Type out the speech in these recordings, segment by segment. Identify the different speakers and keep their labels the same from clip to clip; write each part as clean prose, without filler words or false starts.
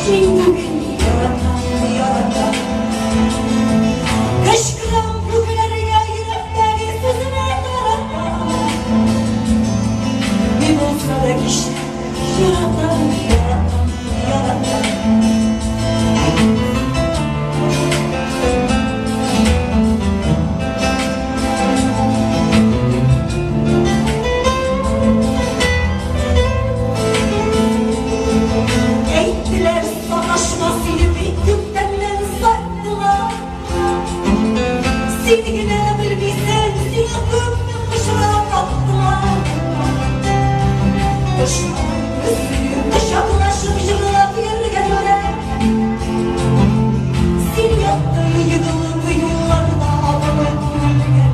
Speaker 1: Мин бүген яратам, яратам. Кычкырам күкләргә йөрәктәге сүземә таратам. Ни булса да кичә яратам, яратам, яратам. Әйттеләр, саташма сине бик күптәннән саттылар. Син генә белмисең, сиңа күпме пычрак аттылар. Дошманыңны сөеп, кочаклашып җырлап йөргәндә, син яттың егылып юлларда абынып үлгәндә.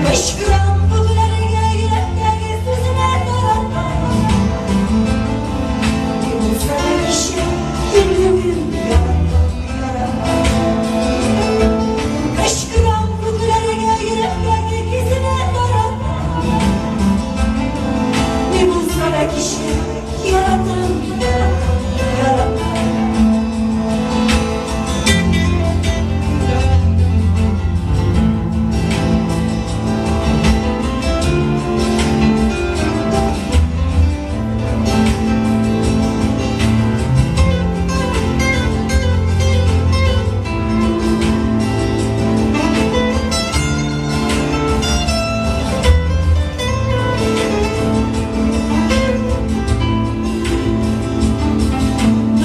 Speaker 1: Кычкырам күкләргә йөрәктәге сүземә тарата. Ни булса да кичә, мин бүген яратам, яратам. Кычкырам күкләргә йөрәктәге кисемә тарата. Ни булса да кичә, яратам, яратам, яратам.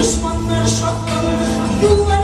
Speaker 1: Дошманнар шатланды, юллар